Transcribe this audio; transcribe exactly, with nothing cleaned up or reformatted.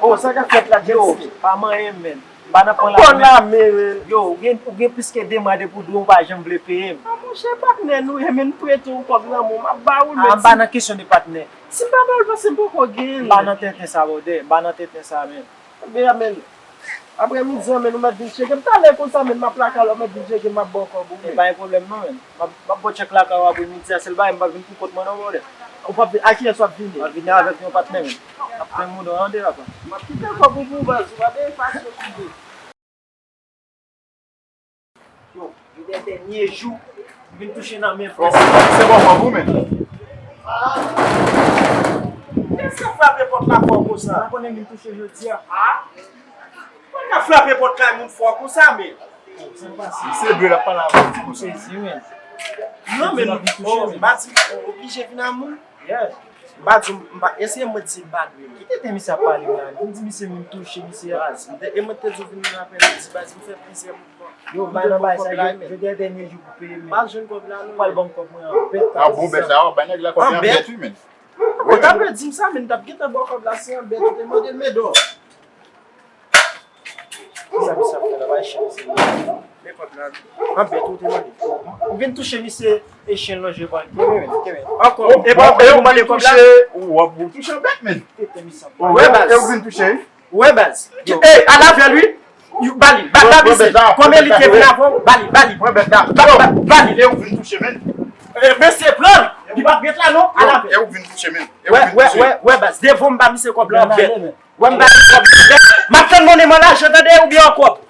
Oh, sa k ap fèt la, Yo, Jessica? Pa manyen, menn. M pa nan pran Bon, lame, lame, menn. Yo, ou gen, ou gen plis ke de mwa depi w dwe, ou pa janm vle peye m. Ah, monchè, patnè nou ye, menn, m prete w kòb nan men w, m ap ba ou l, Ah, menn. M pa nan kesyon de patnè. Si m pa ba w l, paske m poko gen l. M pa nan tenten sa, brother. M pa nan tenten sa, menn. Ebyen, menn. Aprè midi an, menn, ou mèt vin tcheke m. Talè konsa, menn, m ap lakay la, ou mèt vin tcheke m, m ap ba w kòb ou, E menn. Pa gen pwoblèm, non, menn. M ap, m ap ba w tchèk lakay ou apre midi a, sèlman m pa vin pou kont mwen, non, brother. Ou p ap vin, a kiyès w ap vini? M ap vini avèk yon patnè, menn. N ap pran moun an de la, kwa. M ap kite kòb ou pou baz, ou pa gen fason kite. Yo, yo de dènye jou, m vin touche nan men Frans. Se bon, bon, bon, men. Kiyès k ap frape pòt la fò konsa? M pa konnen vin touche jodi a. Ah? Mwen ka frape pòt kay moun fò konsa, men. Misye dwe l ap pale avè w ti konsa. Sezi, men. Non, men, m pa di, m oblije vin a moun. Yeah. M pa di, m pa, eseye mwen di m pa dwe, men. Ki tenten misye ap pale la? Vin di misye vin touche misye a. Baz, m te, e mwen te di w vin nan apre midi, baz, m fè plizyè mouvman. Yo, bay nan bay sa, jodi a dènye jou pou peye, men. M pa jwenn kòb la, non. Ou pral ban m kòb mwen an bèt. Ah, bon, bèt la, bay nèg la kòb la an bèt, wi, men. Ou t ap di m sa, men m t ap gentan ba w kòb la, se an bèt ou te mande l, men dò. Sa misye ap fè la, bay chans. Men kòb la, an bèt ou te mande. Ou vin touche misye e chen lonje bwa. Kenbe, men, kenbe. Ankò, e pa ou mande kòb la. Ou w ap touche an bèt, men. Tete misye. Wè, baz. E ou vin touche, wi. Wè, baz. Ey, al avè l, wi. Ba li, ba, ba misye. Konbyen li te vin avè w? Ba li, ba li. Ba, ba, ba li. E ou vin touche, men. E, mesye, pran l. Li p ap ret la, non. Al avè l. E ou vin touche, men. Wè, wè, wè, wè, baz. Devan m ba misye kòb la, an bèt. Wè, m ba li kòb la, an bèt. M ap tann monnen m an lajan, tande, oubyen an kòb.